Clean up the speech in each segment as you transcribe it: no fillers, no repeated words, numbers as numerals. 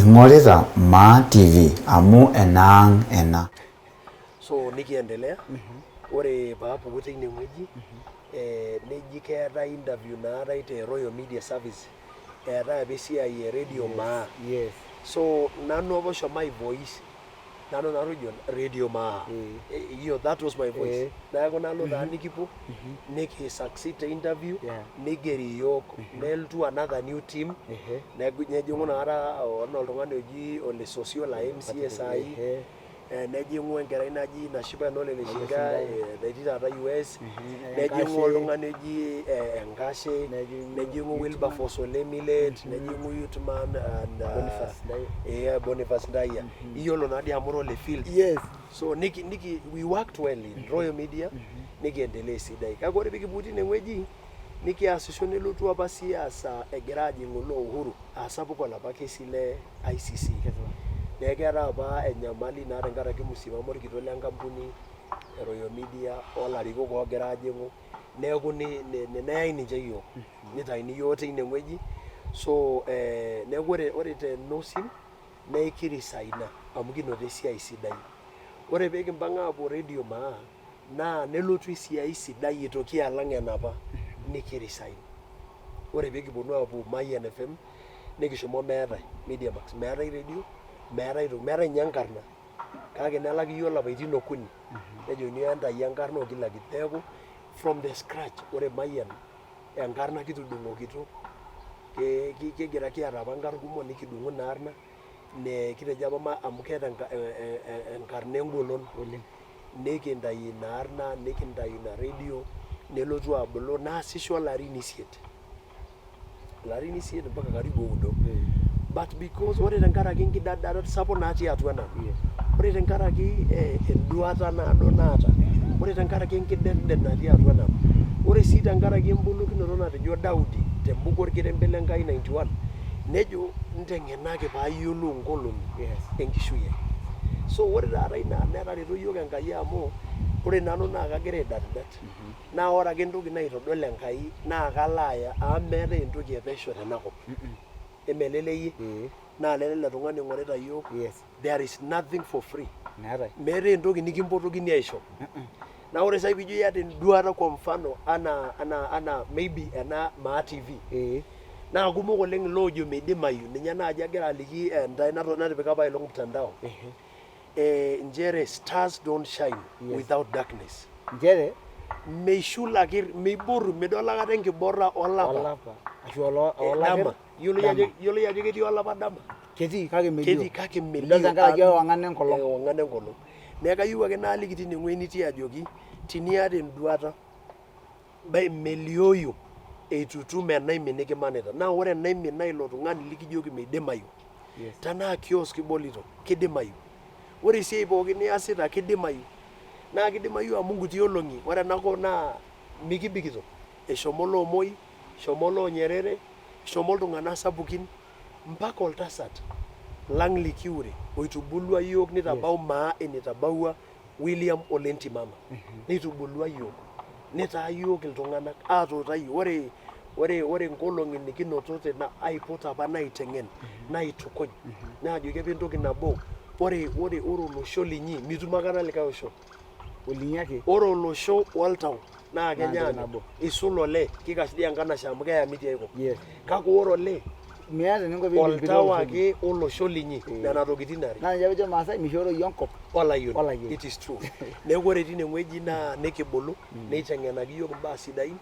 Ing'orita Maa TV amu enaang' ena. So nikiendelea. Ore paapuku teine wueji neji keetae interview naatae te Royal Media Service, eetae apa esiai e Radio Maa. So nanu apa oshomo ai voice, nanu natejo Radio Maa. Iyo, that was my voice. Neeku nalo taa nikipuo niki succeed te interview, nigeri iyiok, nelotu another new team. Nejing'u inakata anaa oltung'ani oji Ole Sosio laa MCA saai. Nejing'u enkerai naji Nashipa ena Ole Leshinga natii taata US. Nejing'u oltung'ani oji Enkashe, nejing'u Wilberforce Ole Milet, nejing'u Yutman and Boniface Ndaya. Iyiolo naa dii amu ira ole field. So niki, niki, we worked well in Royal Media, nikiendelea esidai. Kake ore pikipuku tinewueji nikiasisho, nelotu apa siasa egira ajing'u ilo Uhuru aa sapuk olapa kesi le ICC. Neeku keetae apa enyamali naa tenkaraki msimamo orkitok le nkampuni e Royal Media olarikok oogira ajing'u, neeku neyai ninche iyiook, nitayuni iyiook teine wueji. So neeku ore te Nosim naa ekiresigna amu kinoto esiai sidai. Ore pee kimpang' aapuo Radio Maa naa nelotu esiai sidai aitoki alang' enapa, nikiresign. Ore pee kiponu aapuo Mayian FM nikishomo meetae Media Max, meetae radio, meetae toki, meetae ninye enkarna, kake nelaki iyiook ilapaitin okuni, nejokini entayu enkarna o kila kitu. Neeku from the scratch ore Mayian enkarna kitudung'okito, kigira kiata apa nkarn kumok nikidung'u ina arna, kitejo apa amu keeta enkarna engolon oleng, nikintayu ina arna, nikintayu ina radio, nelotu abulu naasisho ilarin isiet. Ilarin isiet mpaka karibu oudo. But because ore tenkaraki nkidadarat sapuk natii atua nanu, ore tenkaraki enduata naado naata, ore tenkaraki enkidetdet natii atua nanu, ore sii tenkaraki embolokinoto natejo Daudi tembuku orkirembe le Nkai 91, nejo nteng'enaki paayiolou nkolong'i enkishui ai. So ore taata ina netareto iyiook Enkai amu ore nanu naa kagira aidatdat, naa ore ake entoki naitodol Enkai naa kalo aya amu meetae entoki e pesho tenakop. Emelele iyie naa lele ele tung'ani oing'orita iyiook. There is nothing for free. Meetae. Meetae entoki nikimpotokini aisho. Naa ore sai piijo iyata enduata kwa mfano ana maybe ena Maa TV. Naa kumok oleng iloojo meidimayu, ninye naaji agira aliki intae natipika apaelong mtandao. Nchere stars don't shine without darkness. Nchere meishu ilakir, meiboru, midol aikata enkiborra olapa. Olapa ashu olakir dama. Iyiolo ajo ketii olapa dama? Ketii kake melio. Ketii kake melio. Midol tenkaraki ewang'an enkolong. Ewang'an enkolong. Neeku kayieu ake naaliki tine wueji nitii ajoki teniata enduata melioyu eitutum enaimin nikimanita. Naa ore enaimin naa ilo tung'ani likijoki meidimayu. Tenaa kiosk ibolito, kidimayu. Ore esiai pookin niasita kidimayu. Naa kidimayu amu nkuti olong'i, ore ena kop naa mikibikito. Eshomo loo Moi, eshomo loo Nyerere, eshomo iltung'anak sapukin mpaka oltasat lang likiure oitubulua iyiook nitabau maa eneitabawua William Ole Ntimama. Neitubulua iyiook, nitaa iyiook iltung'anak aatuuta iyiook. Ore nkolong'i nikinoto tena aiput apa naiteng'en, naitukuj, naajoki apa entoki nabo, ore olosho linyi mitum aikata likae osho. Olinyi ake. Ore olosho oltau naa Naa entoki kenyaanyuk, nabo. eisul olee, kikash dii enkanashe amu keyami tiai kop. Kake ore olee, Miata eninko pee impim oltau olosho lino. ake olosho linyi, nena tokitin are. Naa ninche apa ejo irmaasai mishooroyu enkop Olayioni. Olayioni. It is true. Neeku ore tine wueji naa nikibulu, neiteng'enaki iyiook imbaa sidain,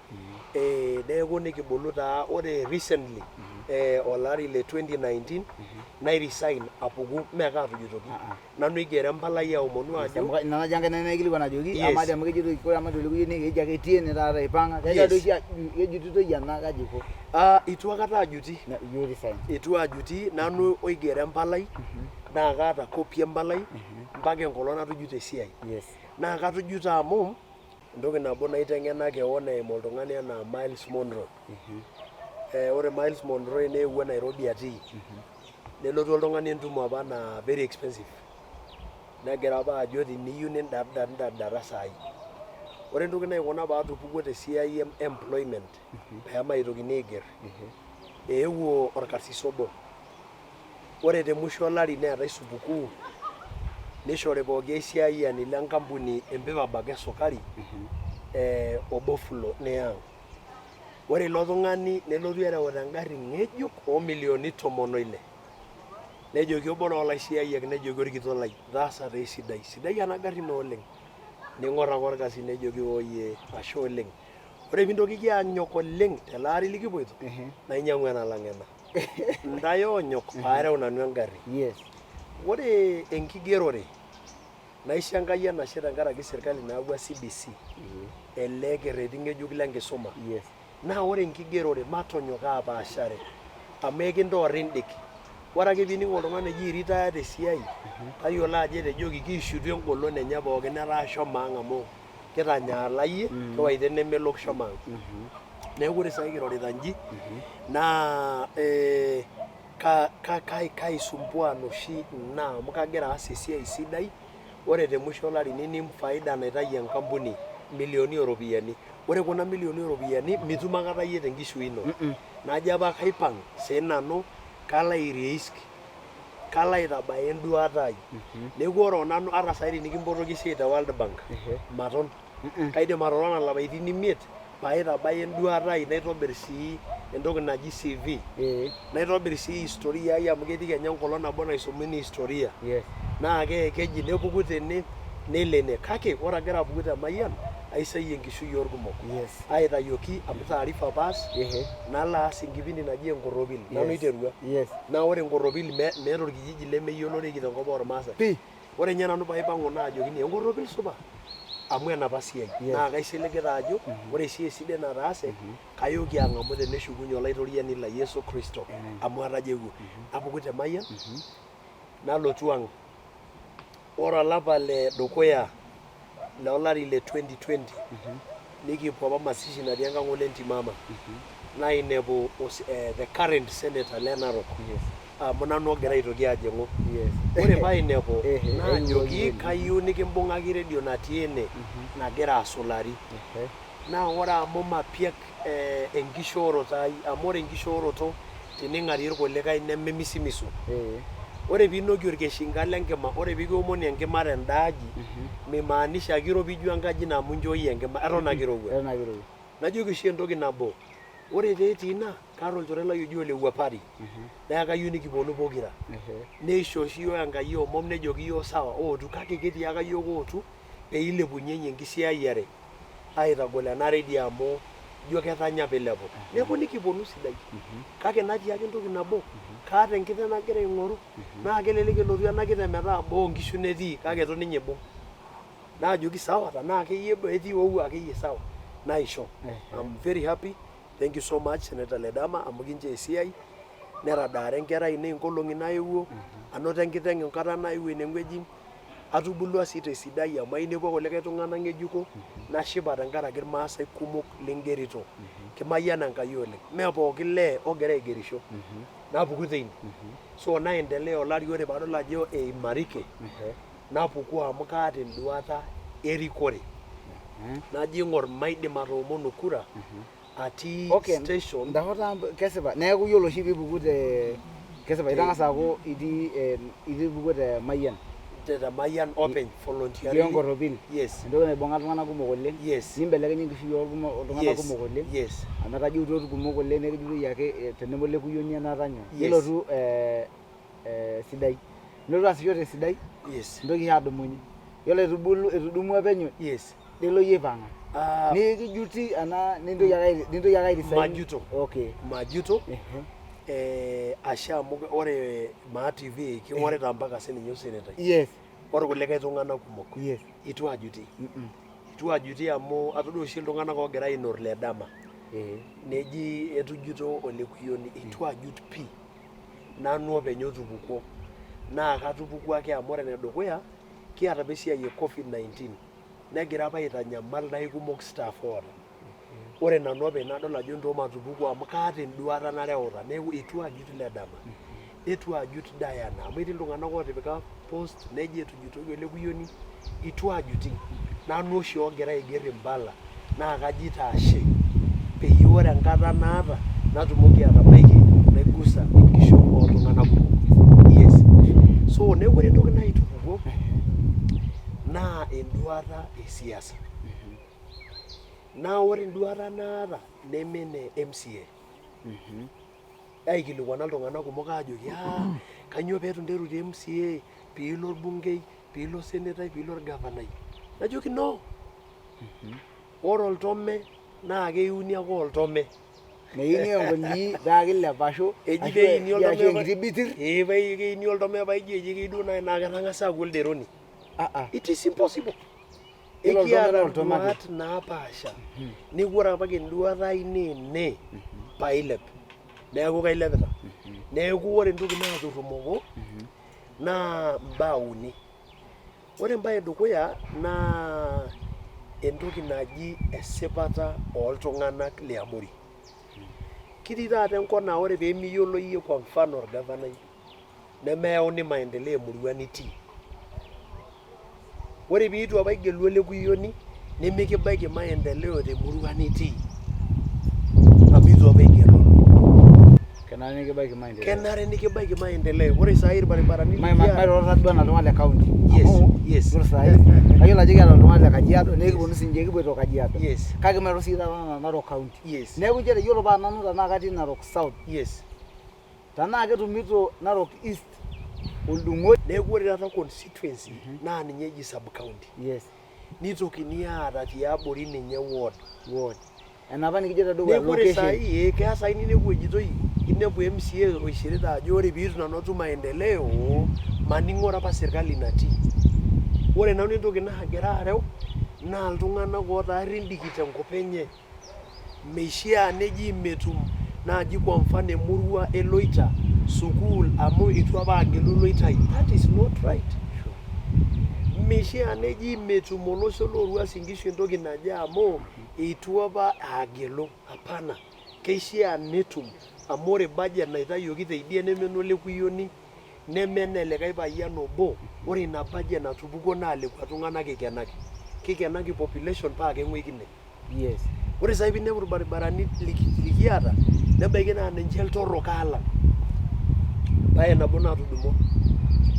neeku nikibulu taa ore recently olari le 2019 nai resign apuku mme kaatujutoki. Nanu oigero empalai aomonu ajo Amu ina naji enkae naikilikuan ajoki Yes. amaa dii amu kejito ore amu etolimuo iyie keji ake etii ene taata eipang'a. Kejo Yes. doi oshi kejutitoi ena kaji iko. Ah, itu aikata ajuti. You resign. Itu ajuti, nanu oigero empalai naa kaata copy empalai mpaka enkolong natujuto esiai. Naa katujuto amu entoki nabo naiteng'ena kewon eimu oltung'ani anaa Miles Monroe. Ore Miles Monroe neewuo Nairobi atii. Nelotu oltung'ani entumo apa naa very expensive. Negira apa ajo teniyieu nindardar ndardara saai. Ore entoki naikuna paatupukuo tesiai e employment pee maitokini aiger, eewuo orkarsis obo. Ore te musho olari neetae supukuu nishori pooki aisiayiani le nkampuni empipa bag esukari o bofulo niya ang. Ore ilo tung'ani nelotu ereuta engarri ng'ejuk oo milioni tomon oile. Nejoki obo loo laisiayiak nejoki orkitok lai itaasa taa esidai, sidai ena garri ino oleng. Ning'or ake orkasi nejoki ooyie ashe oleng. Ore pintokiki anyok oleng tele ari likipoito nainyang'u enalang ena. Ntae oonyok paareu nanu engarri. Yes. Ore enkigerore naisho Enkai enashe tenkaraki serkali nayawua CBC ele kerreti ng'ejuk le nkisuma. Yes. Naa ore enkigerore matonyok apaashare amu ekintoorrindik. Ore ake piining oltung'ani oji iritaya tesiai tayiolo ajo etejoki kiishutua engolon enye pookin etaa shomo ang amu kitanyaala iyie kiwaita enemelok shomo ang. Neeku ore saai kirorita inji naa kaisumbua noshi ina amu kagira aas esiai sidai ore te musho olari nining faida naitayu enkampuni milioni ooropiyiani. Ore kuna milioni ooropiyiani mitum aikata iyie tenkishui ino. Najo apa kaipang siinanu kalo airisk kalo aitabaya enduata ai. Neeku ore onanu ata saai tenikimpotoki esiai te World Bank maton. Kaidim atotona ilapaitin imiet paitabaya enduata ai naitobir sii entoki naji CV. Naitobir sii historia ai amu ketii kenya enkolong nabo naisumuni historia. Naa keji nepuku tene nelo ene. Kake ore agira apuku te Mayian aisayie enkishui oolkumok. Aitayioki amu taarifa apa aas nalo aas enkipindi naji Enkorropil. Nanu oiterua. Naa ore Enkorropil meeta orkijiji lemeyioloreki tenkop oolmaasai. Ore ninye nanu paipang'u naajokini Enkorropil supa amu enapa siai. Naa kaisiligita ajo ore esiai sidai nataase kayooki ang'amu teneshukunye olaitoriani lai Yesu Kristo amu atajeuo. Napuku te Mayian nalotu ang. Ore olapa le dukuya le olari le 2020 nikipuo apa mazishi natii enkang ole Ntimama nainepu the current senator le Narok amu nanu ogira aitoki ajing'u. Ore painepu naajoki kayieu nikimbung'aki redio natii ene nagira asulari. Naa ore amu mapiak enkishooroto ai amu ore enkishooroto tening'arie irkulikae nememisimisu. Ore piinokie orkeshinka le nkima, ore pikiomoni enkima tenda aji, mimaanisha kiropiju enkaji ino amu inchoo iyie enkima, eton ake irowua. Eton ake irowua. Najoki oshi entoki nabo, ore taa etii ina, kaata olchore lai oji ole Wuapari, naa kayieu nikiponu pokira. Neisho oshi iyiook Enkai omom nejoki iyiook sawa ootu, kake ketiaka iyiook ootu pee ilepunyenye enkisiayiare aitagol ena redio amu ijo ketanya piilepu. Neeku nikiponu sidai. Kake natii ake entoki nabo, kaata enkiteng nagira aing'oru naa kelelek elotu ena kiteng metaa boo onkishu netii kake eitu ninye eibung. Naajoki sawa tenaa akeyie boo etii ou akeyie sawa naisho. I'm very happy, thank you so much Senator Ledama amu kinchoo esiai netadaare inkera ainei inkolong'i naewuo, anoto enkiteng enkata naewuo inewueji. Atubulua sii tesidai amu ainepua kulikae tung'anak ng'ejuko nashipa tenkaraki irmaasai kumok lingerito. Kimayiana Enkai oleng. Mee pooki lee ogira aigerisho. Napuku teine. So naendelea olari ore paadol ajo eimarike napuku amu kaata enduata erikore. Najo aing'or maidim atoomonu kura atii Okay, station. Ntako taa kesipa. Neeku iyiolo oshi piipuku te kesipa itang'asa aaku itii itupukuo te Mayian. Te Mayian openy voluntarily. Itii Enkorropil. Yes. Entoki naibung'a iltung'anak kumok oleng. Yes. Nimbelekenya enkishui ooltung'anak kumok oleng. Yes. Amu etajutuo irkumok oleng nekijitoi ake tenebo olekuyoni enaata nyoo. Yes. Nilotu sidai. Nilotu aasisho tesidai. Yes. Nintoki adumunye. Yiolo etubulu etudumua penyo. Yes. Nilo iyie aipang'a. Ah. Nikijuti ena nintoki ake nintoki ake airesign. Majuto. Okay. Majuto. Ashe amu ore Maa TV king'orita mpaka sininye osenetai. Yes. Orkulikae tung'anak kumok. Yes. Itu ajuti. Itu ajuti amu atodua oshi iltung'anak oogira ainor le dama. Neji etujuto olekuyioni. Itu ajut pii. Nanu openy otupukuo. Naa katupukuo ake amu ore enedukuya kiata apa esiai e Covid-19 negira apa aitanyamal naa ikumok staff oota. Ore nanu openy nadol ajo ntoo matupuku amu kaata enduata nareuta neeku itu ajut Ledama, neitu ajut Diana amu etii iltung'anak ootipika post nejo etujutoki olekuyioni, itu ajuti. Nanu oshi ogira aiger impala naa kajito ashe peyie ore enkata naata natumoki atabaiki naigusa enkishon ooltung'anak kumok. Yes. So neeku ore entoki naitupukuo naa enduata e siasa. Naa ore enduata naata neme ene MCA. Aikilikuana iltung'anak kumok aajoki aa kainyoo pee eitu interu te MCA piilo orbungei piilo osenetai piilo orgavanai. Najoki no. Ore oltome naa keuni ake oltome. Meyiuni enkolii paa kilep ashu Eji ashu peini ashu oltome enkiti bitir. Ee pee keini oltome paa ijo eji keyieu duo naaji naa ketang'asa aaku olderoni. Ah ah. It is impossible. Yiolo oltome Ekiata naa oltome ake. nduat naapaasha. Neeku ore apake enduata ai naa ene pailep. Neeku kailepita. Neeku ore entoki naaturrumoko naa imbaa uni. Ore embae edukuya naa entoki naji esipata oltung'anak liabori. Kitii taata enkop naa ore pemiyiolo iyie kwa mfano orgavanai nemeyauni maendeleo emurua nitii. Ore piitu apa igelu olekuyioni nimikibaiki maendeleo temurua nitii amu itu apa igelu. Kenare nikibaiki maendeleo. Kenare nikibaiki maendeleo. Ore saai irbaribarani likiata Mairoro taduo anaa iltung'anak le county. Yes, Amu yes. ore saai kayiolo ajo kiata iltung'anak le Kajiado naa ekiponu sininche ekipoito Kajiado. Yes. Kake mairoro sii taata anaa Narok county. Yes. Neeku nchere yiolo paa nanu tenaa katii Narok South Yes. tenaa ketumito Narok East oldung'o. Neeku ore taata constituency naa ninye eji sub county. Yes. Nitokini aata tiabori ninye ward. Ward. Enapa nikijo tedukuya Neeku ore location. saai ee keya saai ninepu ejitoi inepu MCA oishirita ajo ore piitu nanu atum maendeleo maning'ore apa serkali natii. Ore nanu entoki naagira areu naa iltung'anak otaa rindiki tenkop enye. Meishiaa neji metum naaji kwa mfano emurua e Loita sukuul amu eitu apa agelu Loitai. That is not right. Meishiaa neji metum olosho le Uasin Gishu entoki naje amu eitu apa agelu. Hapana. Keishiaa netum amu ore budget naitayioki teidie neme enolekuyioni neme enelikae payian obo, ore ina budget natupukuo naa lekua tung'anak eikenaki. Keikenaki population paa keng'uikini. Yes. Ore sai piinepu irbaribarani likiata nebaiki naa ninche iltorrok aalang. Bae nabo natudumua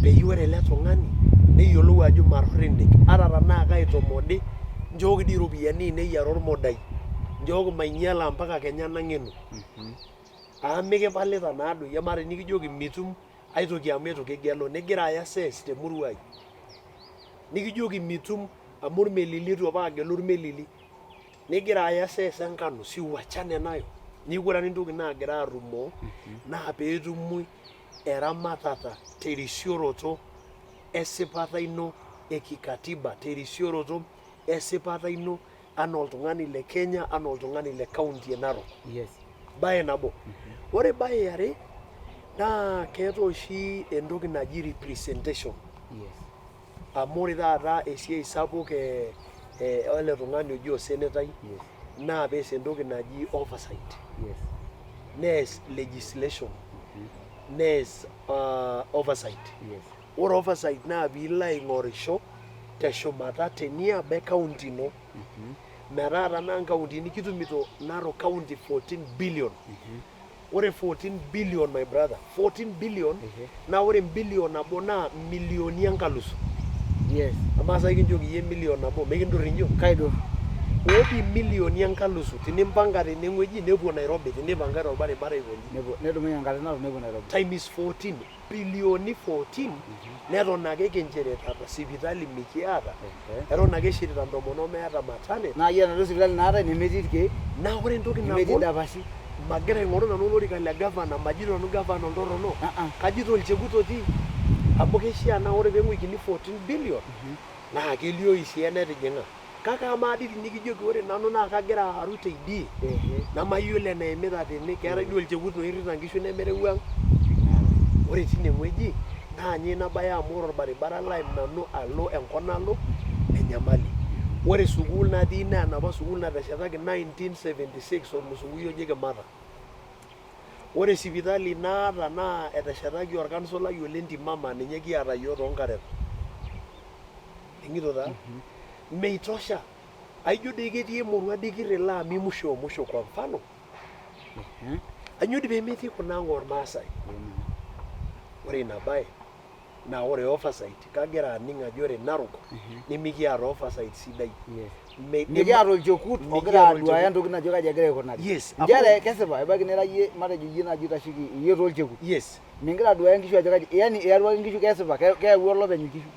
peyie ore ele tung'ani neyiolou ajo marrindik ata tenaa kaitomodi nchooki dii iropiyiani ainei ara ormodai nchooki mainyiala mpaka kenya nang'enu amu mikipalita naadoi amaa tenikijoki mitum aitoki amu eitu kigelu nigira aya sees temurua ai nikijoki mitum amu ormelili eitu apa agelu ormelili nigira aya sees enkano si wachane nayo neeku ore nanu entoki naagira arrumoo naa peetumi eramatata terisioroto esipata ino e kikatiba terisioroto esipata ino anaa oltung'ani le Kenya anaa oltung'ani le county e Narok. Yes. Bae nabo. Ore bae e are naa keetae oshi entoki naji representation. Yes. Amu ore taata esiai sapuk e ele tung'ani oji osenetai Yes. naa pees entoki naji oversight. Yes. Nees legislation. Nees oversight. Yes. Ore oversight naa piilo aing'orisho teshumata teniaba e county ino metaa tenaa nkauntini kitumito Narok county 14 billion. Ore 14 billion my brother, 14 billion naa ore billion nabo naa milioni enkalusu. Yes. Amaa sai kinchoki iyie million nabo mikindur injo? Kaidur. Odi milioni enkalusu tenimpanga tenewueji nepuo Nairobi tenipangai torbaribara aikonji. Nepuo nedumunye enkata Narok nepuo Nairobi. Times 14 bilioni 14 neton ake kinchirita sipitali mikiata eton ake eshirita intomonok meeta maternity. Naa iyie enaduo sipitali naatae nemetii irkeek Naa ore entoki nemetii nagol indapashi. magira aing'oru nanu olorika le gavana, majito nanu gavana oltorrono, Ah, ah. kajito olchekut otii amu keishaa naa ore peeng'uikini 14 billion naa kelioyu sii enetijing'a. Kake amaa dii tinikijoki ore nanu naa kagira aaru teidie nemayiolo eneimita tene, keetae dii olchekut oirrita nkishu nemereu ang. Ore tine wueji naa ninye ina bae amu ore orbaribara laim nanu alo enkop nalo enyamali. Ore sukuul natii naa enapa sukuul nateshetaki 1976 ormusungui oji Kimata. Ore sipitali naata naa eteshetaki orkansolai ole Ntimama ninye kiata iyiook toonkaretok. Ning'ito taa? Meitosha. Aijo dei ketii emurua dikirila ami musho musho kwa mfano. Anyoo dii pemetii kuna ang ormaasai? Ore ina bae naa ore oversight kagira aning ajo ore Narok nimikiata oversight sidai. Yes. Meidim- Mikiata olchekut ogira Mikiata aduaya olchekut. ntokitin ajo kaji egira aikunari. Yes, Nchere amu- kesipa ebaiki nira iyie matejo iyie naaji oitasheki iyie taa olchekut. Yes. Mingira aduaya nkishu ajo kaji yani iyarua ake nkishu kesipa keyawua olopeny inkishu.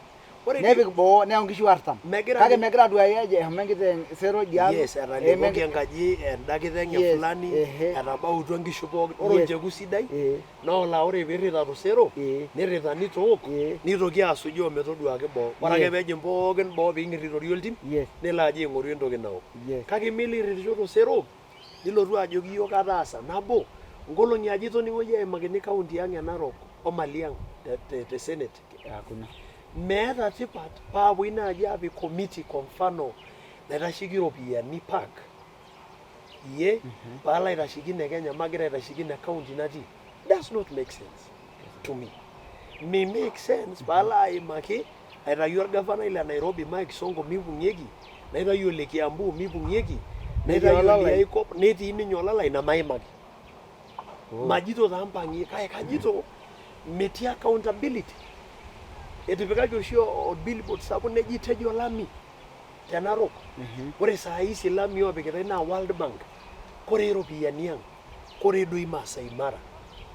Ore Nepik boo neyau nkishu artam. Megira Kake ni- megira aduaya ajo eshomo enkiteng sero idialo. Yes, eshomo etalepoki enkaji enda kiteng e Yes, fulani, ehe. etabautua nkishu pookin. Ore Yes. olcheku sidai Eh. naa olaa ore piirrita tosero Eh. nirrita nitook Eh. nitoki asuju ometoduaki boo. Ore ake Yes. peejing pookin boo piing'irritorie oltim Yes. nelo ajo aing'oru entoki naok. Yes. Kake milo airritisho tosero nilotu ajoki iyiook ataasa nabo nkolong'i aja itoning'o iyie eimakini county ang e Narok o mali ang te, te, te senate. Hakuna. Meeta tipat paapuoi naaji aapik committee kwa mfano naitasheki iropiyiani park iye paalo aitasheki ine Kenya magira aitasheki ine county natii. Does not make sense to me. Me make sense paalo aimaki aitayu orgavanai le Nairobi Mike Sonko mipung'ieki, naitayu ole Kiambu mipung'ieki, naitayu olalai. oliai kop netii ninye olalai nemaimaki. Majito taa mpang'ie kake kajito metii accountability. Etipikaki oshi o billboard sapuk neji tejo olami te Narok. Ore saa hizi ilami opikitai naa World Bank. Kore iropiyiani ang, kore doi Maasai Mara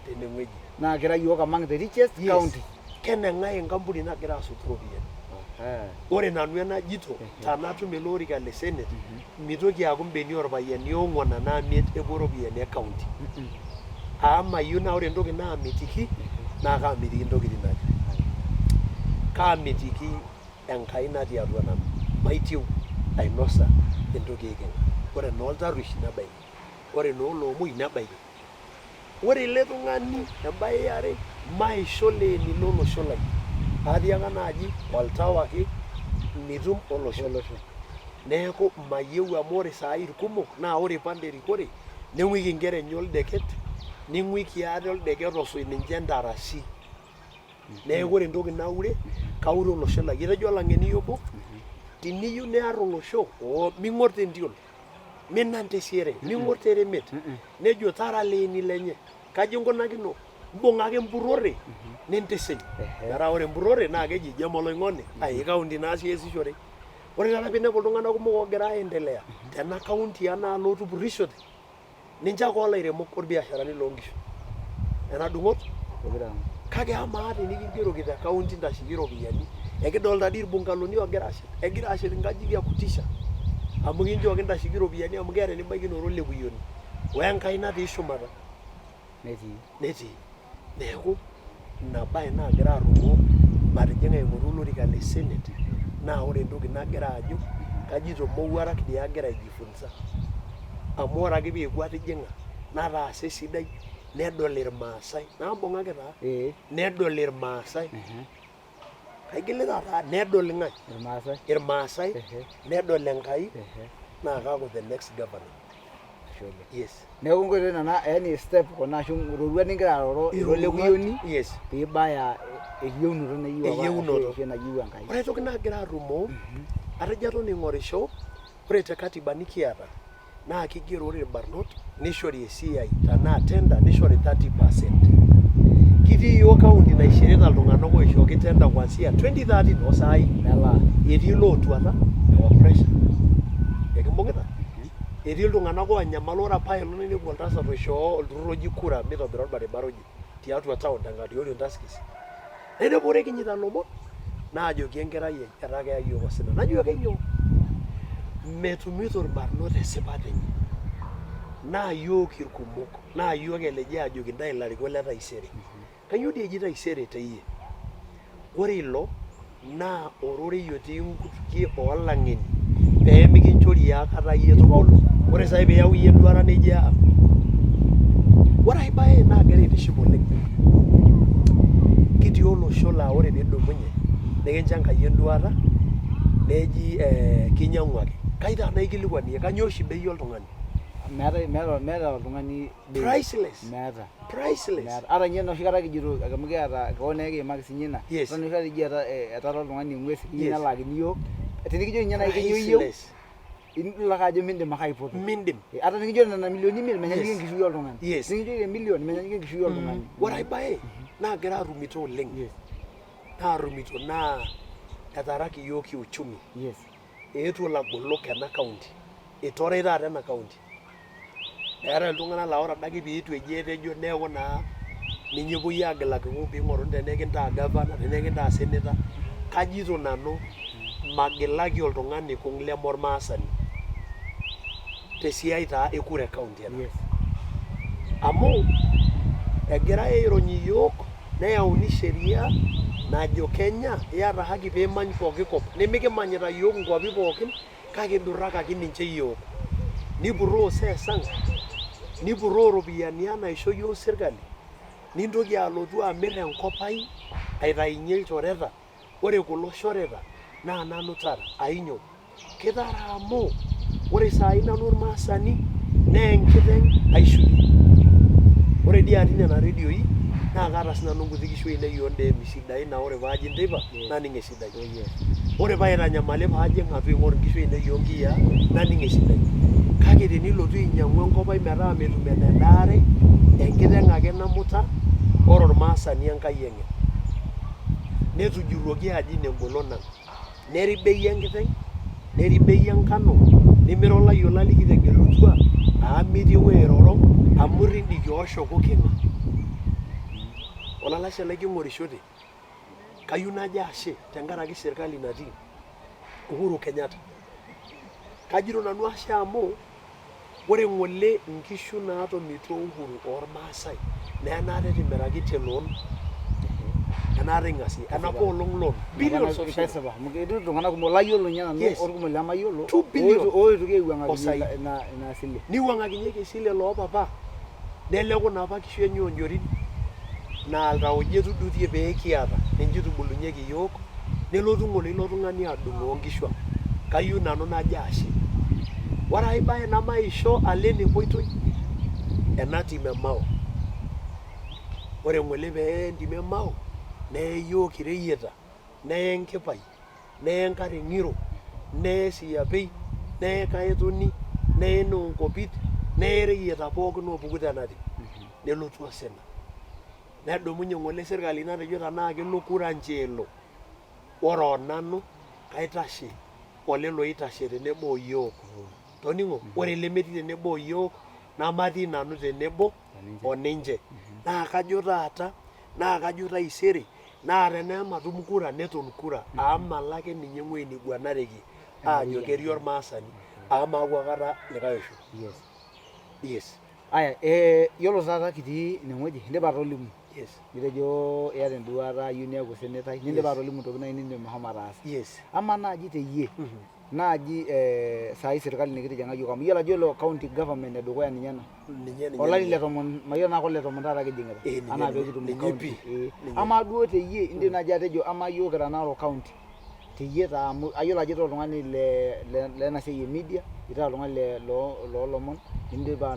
tenewueji. Naa kira iyiook among the richest Yes. county. Keneng'ai enkampuni nagira asotu iropiyiani. Ehe. Ore nanu enajito tanatum ele orika le senate mitoki aaku imbenia orpayiani oong'uan anaa imiet epuo iropiyiani e county. Amu mayieu naa ore entoki naamitiki naa kaamitiki intokitin aja? Kaamitiki Enkai natii atua nanu. Maitieu ainosa entoki eiking'a. Ore enooltarruesh nebaiki, ore enooloomuoi nebaiki. Ore ele tung'ani embae e are maisho leeni lolosho lai. Atiaka naaji oltau ake mitum olosho. Neeku mayieu amu ore saai irkumok naa ore ipal erikore ning'uiki inkera enye oldeket, ning'uiki ate oldeket osuj ninche ntarasi. Neeku ore entoki naure, kaure olosho lai. Etejo olang'eni obo, teniyieu niar olosho, oo ming'or tentiol, minan tesiere, ming'or teremet, nejo tara leeni lenye. Kaji inkunakino? Mbung'a ake empurrore nintisiny. Metaa ore empurrore naa keji jam oloing'oni, ai kaunti naa sii eesishore. Ore taata piinepu iltung'anak kumok oogira aendelea tena kaunti ang naa lootupurrishote, ninche ake olairemok olbiasharani loonkishu. Nena dung'ot. Kake amaa tenikingeroki te county intasheki iropiyiani, ekidolta dii irbungaloni oogira ashet, egira ashet inkajijik ya kutisha amu kinchooki intasheki iropiyiani amu keeta enibaikinoto olekuyioni we Enkai natii shumata. Netii. Netii. Neeku ina bae naagira arrumoo matijing'a aing'oru olorika le senate naa ore entoki nagira ajo kajito mowuarak dii agira aijifunza amu ore ake peeku atijing'a nataasa esidai nedol irmaasai naa mbung'aki taa Ee. nedol irmaasai kaigilita taa nedol ng'ae Irmaasai. irmaasai Ehe. nedol Enkai Ehe. naa kaaku the next governor. Ashe oleng. Yes. Neeku nkoitoi nena yani step kuna ashu iroruat ningira aroro ira olekuyioni Yes. piibaya eyieunoto nayieu apa Eyieunoto. ashu enayieu Enkai. Ore aitoki naagira arrumoo atejo aton aing'orisho ore te katiba nikiata naa kigero ore irbarnot nishori esiai tenaa tender nishori 30%. Kitii iyiook county naishirita iltung'anak oishooki tender kuanzia 2013 o saai Nelaa. etii ilootuata ewa pressure. Ekimbung'ita? Etii iltung'anak oonyamal ore apa aelong nainepu oltasat oishoo olturrur oji kura mitobira orbaribara oje tiatua town tenkati e Oriong Tuskys. Nainepu ore kinyita ilomon naajoki enkerai ai etaa keya iyiook osina. Najoki kainyoo? Metumito irbarnot esipata enye. Naa iyiook irkumok naa iyiook eleji aajoki intae ilarikok le taisere. Kainyoo dii eji taisere teyie? Ore ilo naa ororei otii nkutukie oo lang'eni pee mikinchori aikata iyie tubulu. Ore saai piyau iyie enduata neji aa. Ore ai bae naagira aitiship oleng, kitii olosho laa ore piidumunye nikincho Enkai enduata neji kinyang'uaki. Kai taa naikilikuan iyie, kainyoo oshi bei oltung'ani? Meetae meeta meeta oltung'ani bei. Priceless. Meeta. Priceless. Meeta. Ata ninye enoshi kata kijito amu kiata kewon naa ekiimaki sinye ina. Yes. Ata enoshi kata ijo etaara oltung'ani eng'ues niyieu Yes. nelaakini iyiook. Tenikijoki ninye naaji keyieu iyieu Priceless. Idol ake ajo mindim ake aipoto. Mindim. Ata nikinchori nena milioni imiet menyanyikie Yes. enkishui oltung'ani. Yes. Nikinchori emilion menyanyikie enkishui oltung'ani. Ore ai bae naagira arumito oleng. Yes. Naarumito naa etaraki iyiook kiuchumi. Yes. Eetuo ilagolok ena county. Eitoroi taata ena county. Eetae iltung'anak laa ore adake pee eitu eji etejo neeku naa ninye epuoi aagilaki pee ing'oruni tenaa ekintaa gavana tenaa ekintaa senator. Kajito nanu magilaki oltung'ani kung leme ormaasani tesiai taa e kura e county ena. Yes. Amu egirae airony iyiook neyauni sheria najo Kenya iyata haki piimany pooki kop nimikimanyita iyiook inkuapi pookin kake idurakaki ninche iyiook. Nipurroo sees ang, nipurroo iropiyiani ang naisho iyiook sirkali, nintoki alotu amirr enkop ai aitainyie ilchoreta, ore kulo shoreta naa nanu itara ainyoo? Kitara amu ore saai nanu ormaasani naa enkiteng aishunyie. Ore dii atii nena redioi naa kaata sinanu nkuti kishu ainei ondeemi sidain naa ore paajo enteipa naning esidai. Ore paitanyamali paajing atua aing'or inkishu ainei onkiyiaa naning esidai. Kake tenilotu ainyang'u enkop ai metaa metum enedaare, enkiteng ake namuta, ore ormaasani Enkai eng'en. Netujurruoki ajo ina engolon ang. Neri bei enkiteng, neri bei enkano, nimira olayioni lai likitegelutua amu metii ewuei airoro amu irridiki ooshuku king'a. Olalashe lai king'orishote, kayieu najo ashe tenkaraki serkali natii Uhuru Kenyatta. Kajito nanu ashe amu ore ng'ole inkishu naatomituo Uhuru oormaasai naa enaata etimiraki te loan enaata ing'asie enapa olong loan billions of shillings. Kesipa amu ketii iltung'anak kumok layiolo ninye nanu Yes. orkumok lemayiolo Two billion. oitoki aiwuang'akinye Osaidi. ina sile. Niwuang'akinyeki esile loopapa neleku inapa kishu enye oonjorin naa iltauja etudutie pee kiata ninche itubulunyeki iyiook nelotu ng'ole ilo tung'ani adung'oo nkishu ang. Kayieu nanu najo ashe. Ore ai bae nemaisho alo enepoitoi ena tim e Mao. Ore ng'ole pee eye entim e Mao neye iyiook ireyieta neye Enkipai neye Enkare Ng'iro neye Siapei neye Kaetoni neye Noonkopit neye ireyieta pookin oopuku tena tim nelotu osina. Nedumunye ng'ole sirkali natejo tenaa kelo kura nchoo elo. Ore onanu kaitashe olelo oitashe tenebo oyiok. Toning'o? Ore lemetii tenebo oyiok namatii nanu tenebo oninche. Naa kajo taata naa kajo taisere naa tenematum kura neton kura amu malo ake ninye ewueji neiguanareki aajo ketii ormaasani amu maaku aikata likae osho. Yes. Yes. Aya, yiolo taata kitii inewueji indipa atolimu Yes. nitejo iyata enduata iyieu niaku osenetai nindipa Yes. atolimu ntokitin naaji nindim ashomo ataasa. Yes. Amaa naaji teyie naaji saai serkali nikitijing'a yiok amu iyiolo ajo yiolo county government edukuya ninye ena Ninye ninye. olari le tomon mayiolo tenaa kole tomon taata kijing'ita Eh, ninye, anaa ninye. peekitum Ninye county. pii. Eh. Ninye. Amaa duo teyie indim naaji atejo amaa yiok kira Narok county teyie taa amu ayiolo ajo itaa oltung'ani le lena siai e media itaa oltung'ani le loo lomon indipa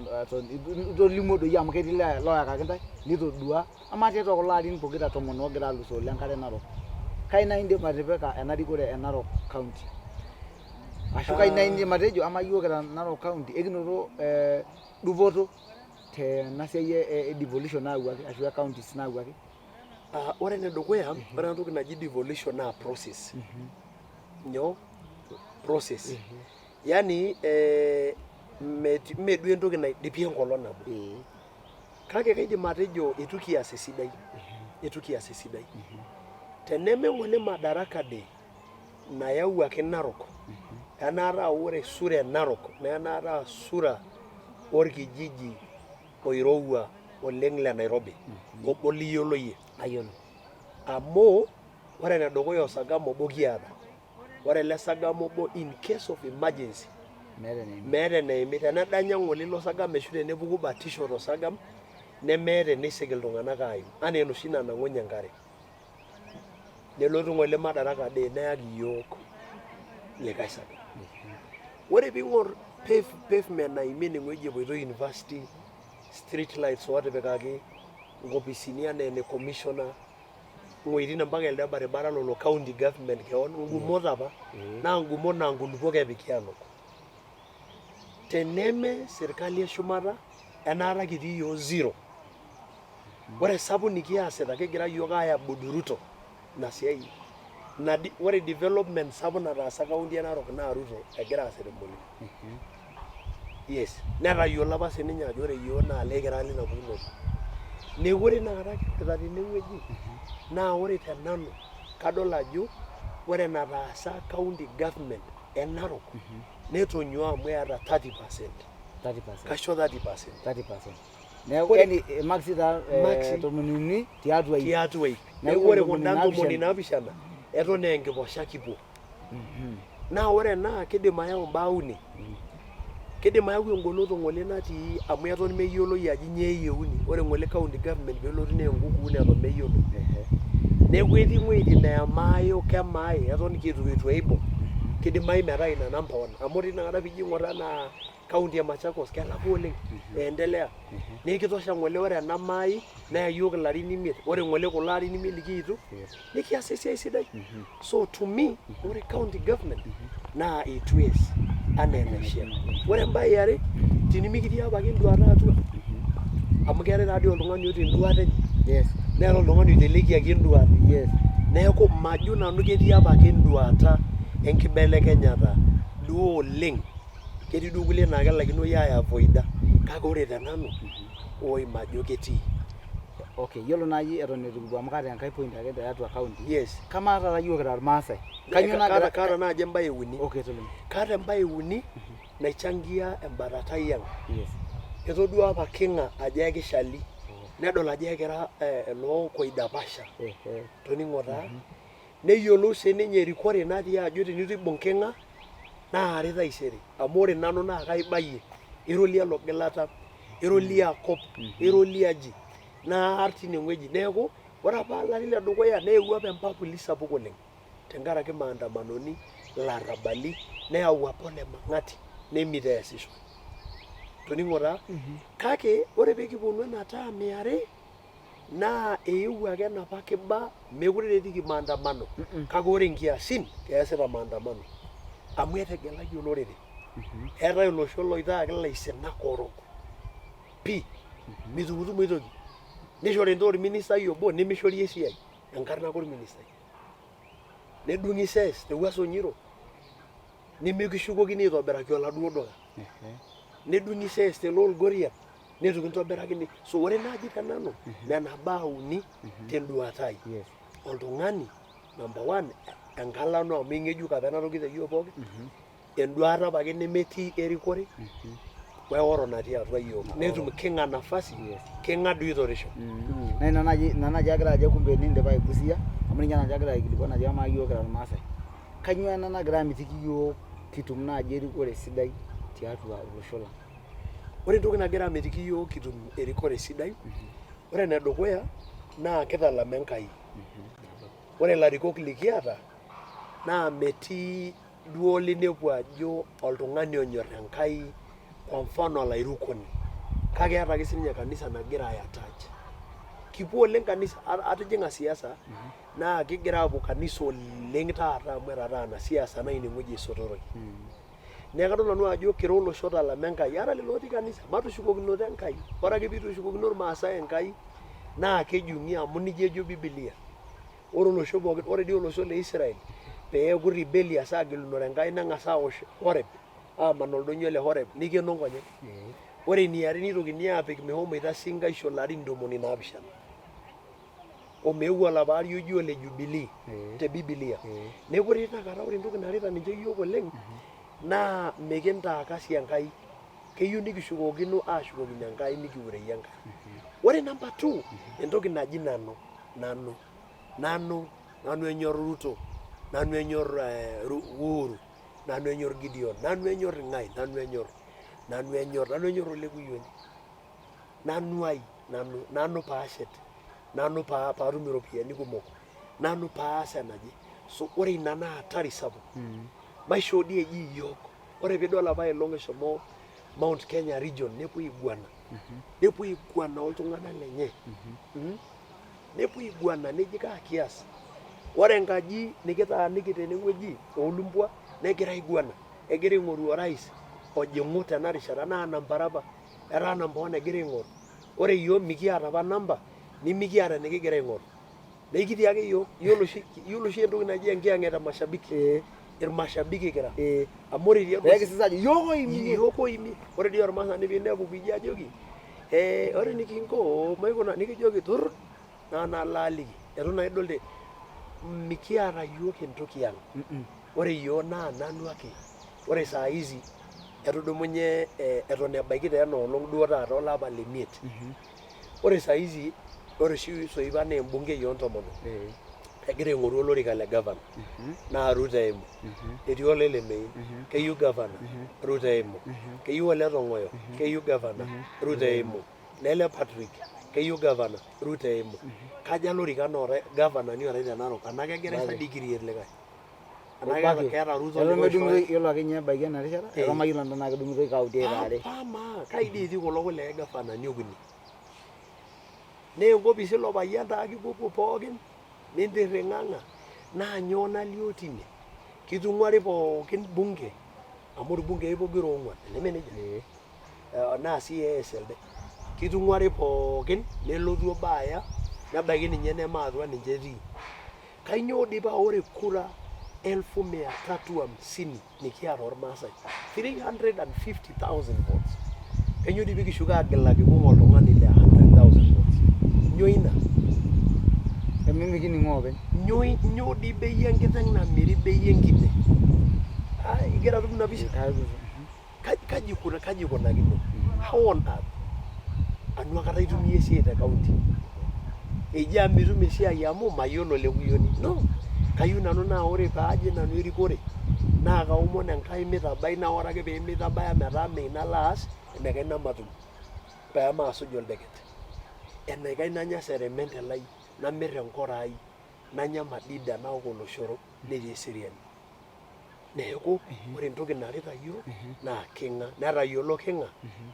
itolimuo doi amu ketii loyakaki intae nitodua amaa tiatua kulo arin pokira tomon oogira alusoo le nkare narok kai naaji indim atipika ena rikore e Narok county ashu kai naaji indim atejo amaa yiok kira Narok county ekinoto dupoto tena siai e devolution nayawuaki ashu e counties nayawuaki. Ah, ore enedukuya ore ena toki naji devolution naa process nyoo process yani eh, mee duo entoki naidipi enkolong nabo kake kaidim atejo itu kias esidai itu kias esidai teneme ng'ole Madaraka Day nayawuaki Narok enaata aa ore sura e Narok naa enaata aa sura orkijiji oirowua oleng le Nairobi obo liyiolo iyie. Ayiolo. Amu ore enedukuya osagama obo kiata. Ore ele sagama obo in case of emergency Meeta eneimi. meeta eneimi. Tenedanya ng'ole ilo sagama ashu tenepuku batisho tosagam nemeeta eneisik iltung'anak aaim anaa enoshi nanang'unye enkare. Nelotu ng'ole Madaraka Day neyaki iyiook likae sagam. Ore piing'or pavement naimi enewueji epoitoi university, street lights ootipikaki, nkopisini anaa ene commissioner, iwueitin mpaka elde baribara lolo county government kewon, ngumot apa naa ngumot naa nkulupuok epiki aanuk. Teneme serkali eshumata enaata kitii iyiook zero. Ore esapu nikiasita kigira iyiook aiabudu Ruto ina siai. Ina ore development sapuk nataasa county e Narok naa Ruto egira aas tembolio. Yes, netayiolo apa sininye ajo ore iyiook naa likira lina pukunoto. Neeku ore inakata kirorita tenewueji naa ore te nanu kadol ajo ore enataasa county government e Narok netonyuaa amu eeta 30%. 30%. Kaisho 30%. 30%. Neeku yani maksi taa Maksi. 30 tiatua ip. Tiatua ip. Neeku Neeku ore ntomoni kunda naapishana. 77 eton aa enkiposha kipuo. Naa ore ena kidim ayau imbaa uni. Kidim ayau engoloto ng'ole natii amu eton meyioloi ajo nyoo eyieuni. Ore ng'ole county government pelotu naa enkukuu neton meyioloi. Neeku etii wuejitin naa emaayo kemae eton kitu eibung. Kidimayu metaa ina number one. Amu ore tinakata piijo aing'or enaa county e Machakos kelakua oleng eendelea. Neeku kitosha ng'ole ore ena maai neya iyiook ilarin imiet. Ore ng'ole kulo arin imiet likiitu nikias esiai sidai. So to me ore county government naa eitu ees anaa enaishia. Ore embae e are tinimikitii apake enduata atua amu keetae taadii oltung'ani oota enduata enye neetae oltung'ani oitelekiaki enduata. Neeku majo nanu ketii apake enduata enkibelekenyata duo oleng. Ketii duo kulie naa kelaikinoi aiavoida kake ore te nanu oi majo ketii. Okay, yiolo naaji eton eitu kipuo amu kaata enkae point ake tiatua county. Yes. Kamaa taata yiok kira irmaasai? Kainyoo Kaata nagira kaata naaji embae e uni. Okay, tolimu. Kaata embae e uni naichangia embatatai ang. Yes. Etodua apa King'a ajo ekishali nedol ajo ekira loo koidapasha. Toning'o taa. Neyiolou sininye erikore natii ajo tenitu ibung King'a naa are taisere amu ore nanu naa kaibayie ira olialo gilata, ira olia kop, ira oliaji naar tinewueji. Neeku ore apa ilarin ledukuya neewuo apa empapuli sapuk oleng tenkaraki maandamanoni, ilarrabali neyau apa ole Mang'ati nemit eesisho. Toning'o taa? Kake ore pee kiponu ena term e are naa eewuo ake enapa kiba meekure etiiki maandamano kake ore nkiasin keesita maandamano amu etegelaki olorere. Eetae olosho loitaaki ilaisinak orok pii mitumutumu aitoki nishori intae orministai obo nimishori esiai enkarna ake orministai nedung'i cess te Wuaso Nyiro nimikishukokini aitobiraki oladuo duka nedung'i cess te Lolgorian neitu kintobirakini. So ore naaji te nanu nena baa uni tenduata ai. Oltung'ani number one enkalano amu ing'ejuk apa ena toki te yiok pookin, enduata apake nemetii erikore weoro natii atua yiok netum King'a nafasi King'a duo oitorisho. Naa ina naaji ina naaji agira ajo kumbe nindipa aigusia amu ninye naaji agira aikilikuan ajo amaa yiok kira irmaasai kainyoo ena nagira amitiki yiok kitum naaji erikore sidai tiatua olosho lang? Ore entoki nagira amitiki iyiook kitum erikore sidai, ore enedukuya naa kitalama Enkai. Ore ilarikok likiata naa metii duo linepu ajo oltung'ani onyor Enkai kwa mfano olairukoni kake eeta ake sininye kanisa nagira ai attach. Kipuo oleng kanisa, atijing'a siasa naa kigira aapuo kanisa oleng taata amu etataana siasa naa inewueji esotoroi. Neeku kadol nanu ajo kira olosho otalama Enkai. Ata lelo otii kanisa, matushukokinoto Enkai. Ore ake piitushukokino Irmaasai Enkai naa kejung'i amu nijia ejo Bibilia. Ore olosho pookin, ore dii olosho le Israel peeku rebellious aagilunore Enkai neng'as aawosh Horeb, aaman oldonyio le Horeb nikeno nkonyek. Ore eniare nitokini aapik mehomoita sinkaisho ilarin 70. Omeeu olapa ari oji ole Jubilee te Bibilia. Neeku ore tinakata ore entoki narita ninche iyiook oleng naa mikintaa kasi Enkai. Keyieu nikishukokino aashukokino Enkai nikiureyie Enkai. Ore number two entoki naji nanu, nanu, nanu, nanu enyor Ruto, nanu enyor Uhuru, nanu enyor Gideon, nanu enyor ng'ae, nanu enyor, nanu enyor, nanu enyor olekuyioni. Nanu ai, nanu, nanu paashet, nanu paatum iropiyiani kumok, nanu paas enaje. So ore ina naa hatari sapuk. Maishoo dii eji iyiook. Ore piidol apa elong eshomo Mount Kenya region nepuo aiguana. Nepuo aiguana oltung'anak lenye. Nepuo aiguana neji kaa kias. Ore enkaji nikitaaniki tenewueji oolumbwa negira aiguana, egira aing'oru orais. ojing'u tena rishata naa namba apa. Etaa namba one egira aing'oru. Ore iyiook mikiata apa namba nimikiata enikigira aing'oru. Naa ekitii ake iyiook. Iyiolo oshi iyiolo oshi entoki naji enkiyang'et e mashabiki. Irmashabiki kira. Amu ore tiatua Pee kisisa ajo iyiook oimie. Iyiook oimie. Ore dii ormaasani piinepu piijo ajoki ore enikinko maikuna nikijoki turr naa nalo aliki. Eitu naa idol te mikiata iyiook entoki ang. Ore iyiook naa nanu ake. Ore saa hizi etudumunye eton ebaiki taa ena olong duo taata olapa le miet. Ore saa hizi ore oshi Soipan naa embungei oo ntomonok. Egira aing'oru olorika le gavana naa Ruto eimu. Etii ole Lemein keyieu gavana Ruto eimu. Keyieu ole Tong'oyo keyieu gavana Ruto eimu. Nele Patrick keyieu gavana Ruto eimu. Kaja ilorikan ootae gavanani ootae te Narok anaa kegirae sa dii create likae? Anaa keeta keeta Ruto Eton likae oishooyo? medung'itoi yiolo ake ninye ebaiki ena rishata eton mayiolo nanu tenaa kedung'itoi kaunti aare. Amaa kai dii etii kulo kulikae gavanani okuni? Naa enkopis ilo payian taa ake ipuopuo pookin nintirring'ang'a naa nyoo nalio tine? Kitung'uari pookin bunge amu irbungei pokira oong'uan teneme nejia? Naa CAS elde. Kitung'uari pookin nelotu obo aya nebaiki ninye neme atua ninche etii. Kainyoo dii paa ore kura elfu mia tatu hamsini nikiata ormaasai 350,000 votes kainyoo dii pikishuko agilaki kung oltung'ani le 100,000 votes nyoo ina? Emikining'o openy. Nyoo nyoo dii bei enkiteng namiri bei enkine? Ah, igira atum ina pisha? Kaji ikuna kaji ikunakino? How on earth? Anu akata itumie esiai te county? Eji amu mitum esiai amu mayiolo olekuyioni. No, kayieu nanu naa ore paajing nanu erikore naa kaomon Enkai mitabai naa ore ake pee mitabaya metaa mee ina alo aas enaikash nematum pee maasuj oldeket. Enaikash nanya seremente lai, namir enkoro ai, nanya madida naok oloshoro netii eseriani. Neeku ore entoki narita iyiook naa king'a netayiolo king'a